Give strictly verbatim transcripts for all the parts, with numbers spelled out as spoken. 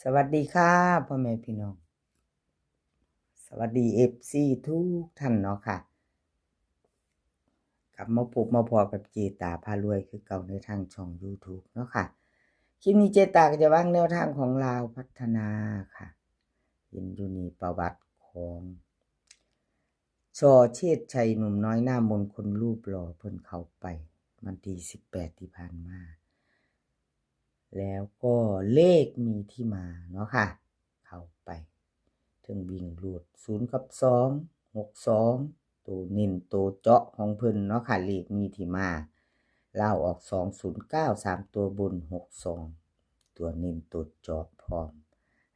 สวัสดีค่ะ พ่อแม่พี่น้อง สวัสดี เอฟซี ทุกท่านเนาะค่ะ กลับมาพบมาพอกับเจตาพารวยคือเก่าในทางช่อง YouTube เนาะค่ะ คลิปนี้เจตาก็จะวางแนวทางของลาวพัฒนาค่ะ เห็นอยู่นี่ประวัติของ ชอเชษชัยหนุ่มน้อยหน้ามนคนรูปหล่อเพิ่นเข้าไปวันที่สิบแปดที่ผ่านมา แล้วก็เลขมีที่มาเนาะค่ะ เข้าไป ถึงวิ่งรูดศูนย์กับสอง หกสอง ตัวเน้นตัวเจาะของเพิ่นเนาะค่ะ เลขมีที่มา ลาวออกสองศูนย์เก้า สามตัวบน หกสอง ตัวเน้นตัวเจาะพร้อม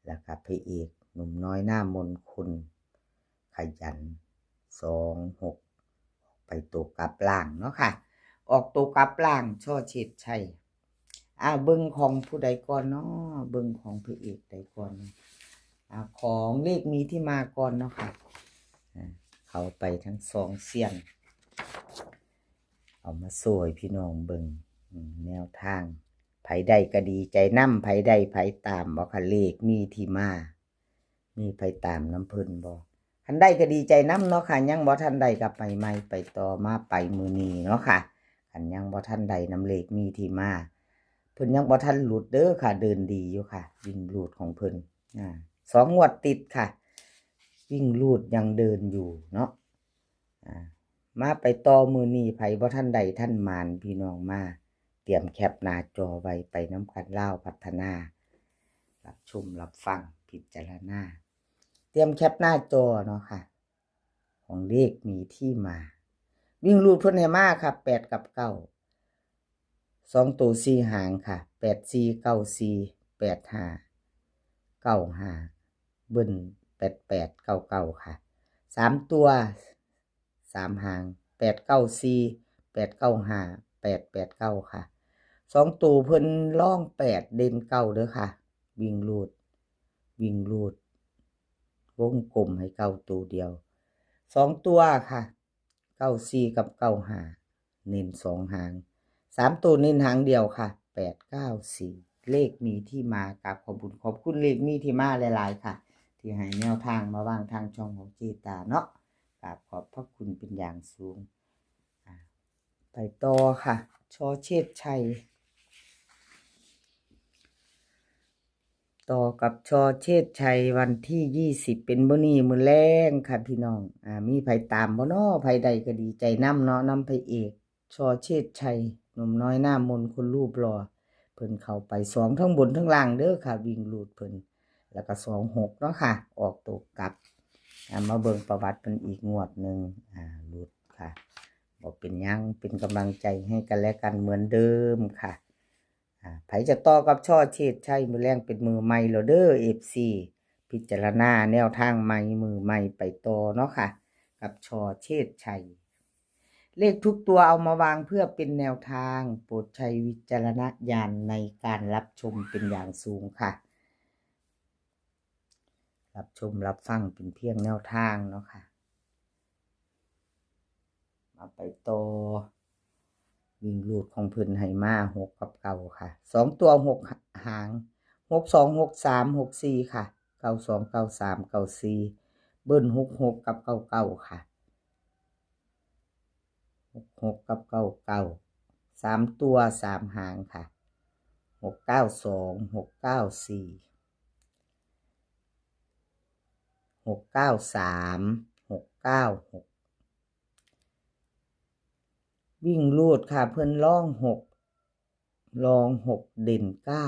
แล้วก็พระเอกหนุ่มน้อยหน้ามนคนขยัน สองหก ไปตัวกลับล่างเนาะค่ะ ออกตัวกลับล่าง ชอเชษชัย อ่า เบิ่งของผู้ใดก่อนเนาะ เบิ่งของพระเอกใดก่อนเนาะ อ่า ของเลขมีที่มาก่อนเนาะค่ะ อ่า เข้าไปทั้งสองเซียน เอามาโชว์ให้พี่น้องเบิ่ง อืม แนวทาง ไผได้ก็ดีใจนำ ไผได้ไผตามบ่ค่ะ เลขมีที่มา มีไผตามนำเพิ่นบ่ คันได้ก็ดีใจนำเนาะค่ะ ยังบ่ทันได้ก็ไปใหม่ไปต่อ มาไปมื้อนี้เนาะค่ะ คันยังบ่ทันได้นำเลขมีที่มา เพิ่นยังบ่ทันหลุดเด้อค่ะ เดินดีอยู่ค่ะ วิ่งรูดของเพิ่น อ่า สองงวดติดค่ะ วิ่งรูดยังเดินอยู่เนาะ อ่า มาไปต่อมื้อนี้ ไผบ่ทันได้ทันหมาน พี่น้องมา เตรียมแคปหน้าจอไว้ ไปนำกัน ลาวพัฒนา รับชมรับฟังพิจารณา เตรียมแคปหน้าจอเนาะค่ะ ของเลขมีที่มา วิ่งรูดเพิ่นให้มาค่ะ แปดกับเก้า สองตัวสี่หางค่ะ แปดสี่ เก้าสี่ แปดห้า เก้าห้า เบิ้ล แปดแปด เก้าเก้า ค่ะ สามตัว สามหาง แปดเก้าสี่ แปดเก้าห้า แปดแปดเก้า ค่ะ สองตัวเพิ่นร่องแปด เด่นเก้าเด้อค่ะ วิ่งรูด วิ่งรูด วงกลมให้เก้าตัวเดียว สองตัวค่ะ เก้าสี่ กับ เก้าห้า เน้นสองหาง สามตัวเน้นหางเดียวค่ะ แปดเก้าสี่ เลขมีที่มา กราบขอบคุณ ขอบคุณเลขมีที่มาหลายๆ ค่ะ ที่ให้แนวทางมาวางทางช่องของเจตาเนาะ กราบขอบพระคุณเป็นอย่างสูง อ่า ไปต่อค่ะ ชอเชษชัย ต่อกับชอเชษชัยวันที่ยี่สิบ เป็นมื้อนี้มื้อแลงค่ะพี่น้อง อ่า มีไผตามบ่น้อ ไผได้ก็ดีใจนำเนาะ นำพระเอก ชอเชษชัย หนุ่มน้อยหน้ามนคนรูปหล่อ เพิ่นเข้าไปสองทั้งบนทั้งล่างเด้อค่ะ วิ่งรูดเพิ่น แล้วก็สองหกเนาะค่ะ ออกตัวกลับ อ่า มาเบิ่งประวัติเพิ่นอีกงวดหนึ่ง อ่า หลุดค่ะ บ่เป็นหยัง เป็นกำลังใจให้กันและกันเหมือนเดิมค่ะ อ่า ไผจะต่อกับชอเชษชัย มื้อแลงเป็นมื้อใหม่แล้วเด้อ เอฟซี พิจารณาแนวทางใหม่ มื้อใหม่ไปต่อเนาะค่ะ กับชอเชษชัย เลขทุกตัวเอามาวางเพื่อเป็นแนวทาง โปรดใช้วิจารณญาณในการรับชมเป็นอย่างสูงค่ะ รับชมรับฟังเป็นเพียงแนวทางเนาะค่ะ มาไปต่อ วิ่งรูดของเพิ่นให้มาหกกับเก้าค่ะ สองตัวหกหาง หกสอง หกสาม หกสี่ ค่ะ เก้าสอง เก้าสาม เก้าสี่ เบิ้ลหกหก กับ เก้าเก้า ค่ะ หกหก กับ เก้าเก้า สามตัวสามหางค่ะ หกเก้าสอง หกเก้าสี่ หกเก้าสาม หกเก้าหก วิ่งรูดค่ะ เพิ่นร่องหก รองหก เด่นเก้า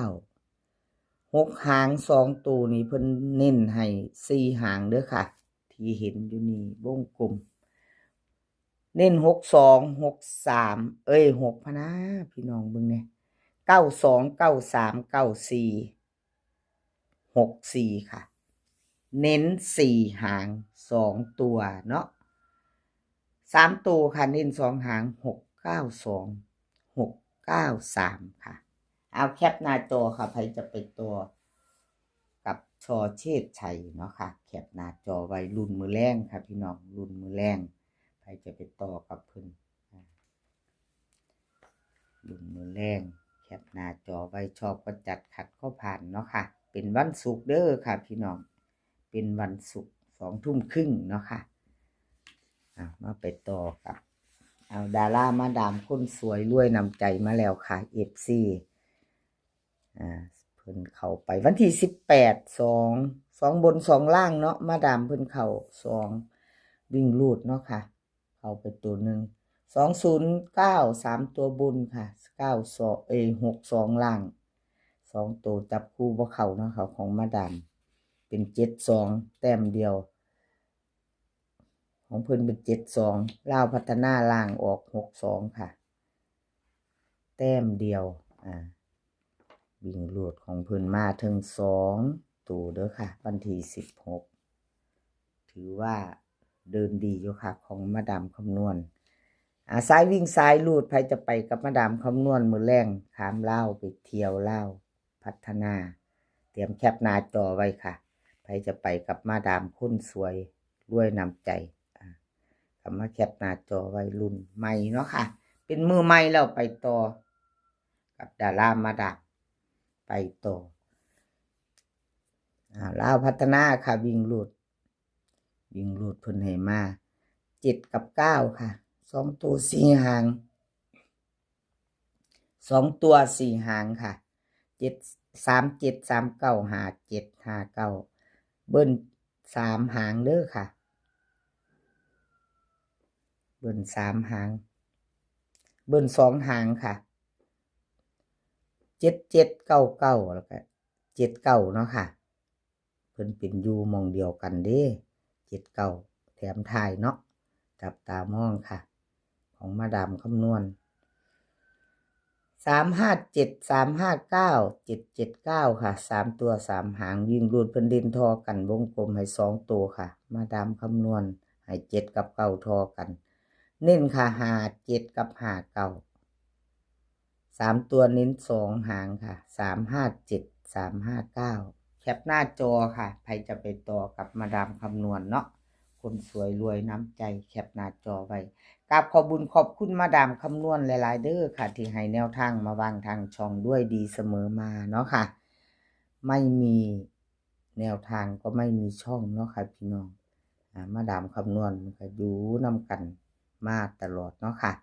หกหางสองตัวนี่เพิ่นเน้นให้สี่หางเด้อค่ะ ที่เห็นอยู่นี่วงกลม เน้นหกสอง หกสาม เอ้ย หกพะนะ พี่น้องเบิ่งแหน่ เก้าสอง เก้าสาม เก้าสี่ หกสี่ ค่ะ เน้นสี่หางสองตัวเนาะ สามตัวค่ะ เน้นสองหาง หกเก้าสอง หกเก้าสาม ค่ะ เอาแคปหน้าจอค่ะ ไผจะไปต่อกับชอเชษชัยเนาะค่ะ แคปหน้าจอไว้ ลุ้นมื้อแลงค่ะพี่น้อง ลุ้นมื้อแลง ไผจะไปต่อกับเพิ่น อ่า ลุ้นมื้อแลง แคปหน้าจอไว้ ชอบก็จัด ขัดก็ผ่านเนาะค่ะ เป็นวันศุกร์เด้อค่ะพี่น้อง เป็นวันศุกร์สองทุ่มครึ่งเนาะค่ะ อ่ะ มาไปต่อกับ เอาดารามาดามคนสวยรวยน้ำใจมาแล้วค่ะ เอฟซี อ่า เพิ่นเข้าไปวันที่สิบแปด สอง สองบนสองล่างเนาะ มาดามเพิ่นเข้าสอง วิ่งรูดเนาะค่ะ เข้าไปตัวหนึ่ง สองศูนย์เก้า สามตัวบนค่ะ เก้าสอง เอ้ย หกสองล่าง สองตัวจับคู่บ่เข้าเนาะค่ะ ของมาดาม เป็นเจ็ดสอง แต้มเดียว ของเพิ่นเป็นเจ็ดสอง ลาวพัฒนาล่างออกหกสองค่ะ แต้มเดียว อ่า วิ่งรูดของเพิ่นมาถึงสองตัวเด้อค่ะ วันที่สิบหก ถือว่าเดินดีอยู่ค่ะ ของมาดามคำนวณ อ่า สายวิ่งสายรูด ไผจะไปกับมาดามคำนวณมื้อแลง ข้ามลาวไปเที่ยวลาวพัฒนา เตรียมแคปหน้าจอไว้ค่ะ ไผจะไปกับมาดามคนสวยรวยน้ำใจ อ่า ก็มาแคปหน้าจอไว้ รุ่นใหม่เนาะค่ะ เป็นมือใหม่แล้วไปต่อ กับดารามาดาม ไปต่อ อ่า ลาวพัฒนาค่ะ วิ่งรูด วิ่งรูดเพิ่นให้มา เจ็ดกับเก้าค่ะ สองตัวสี่หาง สองตัวสี่หางค่ะ เจ็ด สามเจ็ด สามเก้า ห้าเจ็ด ห้าเก้า เบิ้ลสามหางเด้อค่ะ เบิ้ลสามหาง เบิ้ลสองหางค่ะ เจ็ดเจ็ด เก้าเก้า แล้วก็ เจ็ดเก้า เนาะค่ะ เพิ่นเป็นอยู่หม่องเดียวกันเด้ เจ็ดเก้า แถมท้ายเนาะ จับตามองค่ะ ของมาดามคำนวณ สามห้าเจ็ด สามห้าเก้า เจ็ดเจ็ดเก้าค่ะ สามตัวสามหาง วิ่งรูดเพิ่นเด่นทอกัน วงกลมให้สองตัวค่ะ มาดามคำนวณให้เจ็ดกับเก้าทอกัน เน้นค่ะ ห้าเจ็ด กับ ห้าเก้า สามตัวเน้นสองหางค่ะ สามห้าเจ็ด สามห้าเก้า แคปหน้าจอค่ะ ไผจะไปต่อกับมาดามคำนวณเนาะ คนสวยรวยน้ำใจ แคปหน้าจอไว้ กราบขอบบุญขอบคุณมาดามคำนวณหลายๆเด้อค่ะ ที่ให้แนวทางมาวางทางช่องด้วยดีเสมอมาเนาะค่ะ ไม่มีแนวทางก็ไม่มีช่องเนาะค่ะพี่น้อง อ่า มาดามคำนวณมันก็อยู่นำกันมาตลอดเนาะค่ะ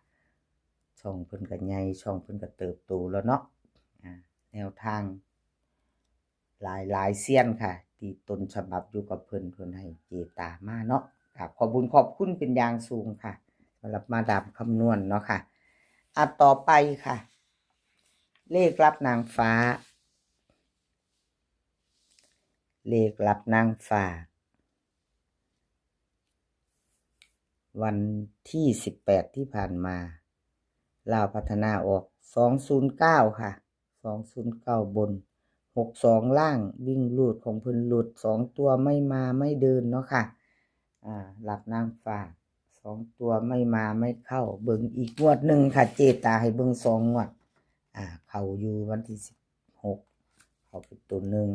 ช่องเพิ่นก็ใหญ่ ช่องเพิ่นก็เติบโตแล้วเนาะ อ่า แนวทาง หลายหลายเซียนค่ะ ที่ต้นฉบับอยู่กับเพิ่น เพิ่นให้เจตามาเนาะ กราบขอบบุญขอบคุณเป็นอย่างสูงค่ะ สำหรับมาดามคำนวณเนาะค่ะ อ่ะ ต่อไปค่ะ เลขลับนางฟ้า เลขลับนางฟ้า วันที่สิบแปดที่ผ่านมา ลาวพัฒนาออกสองศูนย์เก้าค่ะ สองศูนย์เก้าบน หกสองล่าง วิ่งรูดของเพิ่นรูดสองตัวไม่มาไม่เดินเนาะค่ะ อ่า ลับนางฟ้า สองตัวไม่มาไม่เข้า เบิ่งอีกงวดหนึ่งค่ะ เจตาให้เบิ่งสองงวด อ่า เข้าอยู่วันที่สิบหก เข้าไปตัวหนึ่ง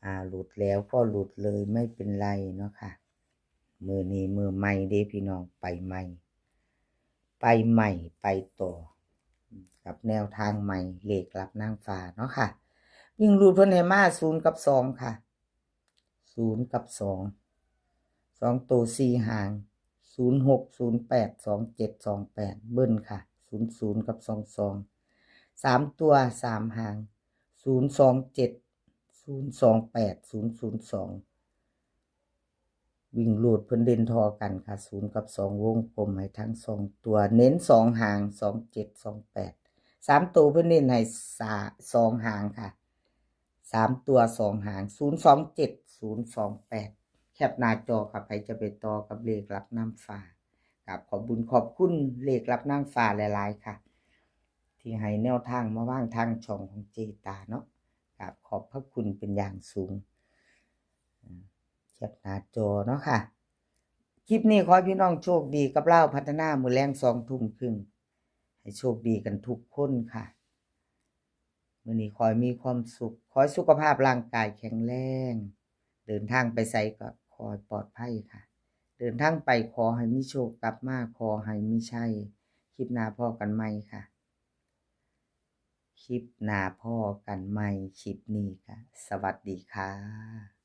อ่า หลุดแล้วก็หลุดเลย ไม่เป็นไรเนาะค่ะ มื้อนี้มื้อใหม่เด้พี่น้อง ไปใหม่ ไปใหม่ ไปต่อ กับแนวทางใหม่ เลขลับนางฟ้าเนาะค่ะ วิ่งรูดเพิ่นให้มาศูนย์กับสองค่ะ ศูนย์กับสอง สองตัวสี่หาง ศูนย์หก ศูนย์แปด สองเจ็ด สองแปด เบิ้ลค่ะ ศูนย์ศูนย์ กับ สองสอง สามตัวสามหาง ศูนย์สองเจ็ด ศูนย์สองแปด ศูนย์ศูนย์สอง วิ่งรูดเพิ่นเด่นทอกันค่ะ ศูนย์กับสอง วงกลมให้ทั้งสองตัว เน้นสองหาง สองเจ็ด สองแปด สามตัวเพิ่นเน้นให้สา สองหางค่ะ สามตัวสองหาง ศูนย์สองเจ็ด ศูนย์สองแปด แคปหน้าจอค่ะ ไผจะไปต่อกับเลขลับนางฟ้า กราบขอบบุญขอบคุณเลขลับนางฟ้าหลายๆค่ะ ที่ให้แนวทางมาวางทางช่องของเจตาเนาะ กราบขอบพระคุณเป็นอย่างสูง อ่า แคปหน้าจอเนาะค่ะ คลิปนี้ขอให้พี่น้องโชคดีกับลาวพัฒนามื้อแลงสองทุ่มครึ่ง ให้โชคดีกันทุกคนค่ะ มื้อนี้ขอให้มีความสุข ขอให้สุขภาพร่างกายแข็งแรง เดินทางไปไสก็ขอให้ปลอดภัยค่ะ เดินทางไปขอให้มีโชค กลับมาขอให้มีชัย คลิปหน้าพ้อกันใหม่ค่ะ ค คลิปหน้าพ้อกันใหม่ คลิปนี้ก็สวัสดีค่ะ